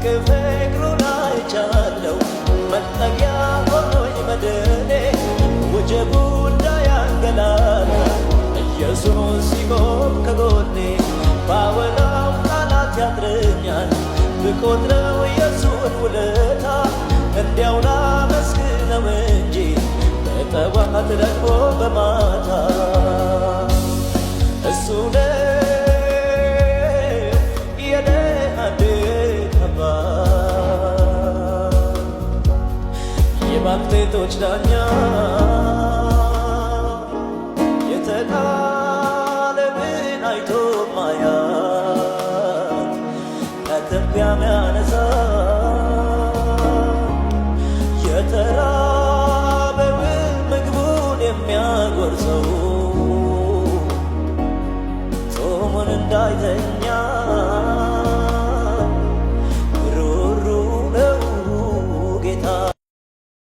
ድንቅ ፍቅሩን አይቻለው፣ መጠጊያ ሆኖኝ መድኔ፣ ወጀቡ እንዳያንገላታ ኢየሱስ ሲቆም ከጎኔ። ባወራው ቃላት ያጥረኛል፣ ብቆጥረው የሱን ውለታ፣ እንዲያው ላመስግነው እንጂ በጠዋት ደግሞ በማታ። እሱ ነው የድሃ አደግ አባት፣ የባልቴቶች ዳኛ፣ የተጣለብን አይቶ ማያት፣ ከትቢያ ሚያነሳ።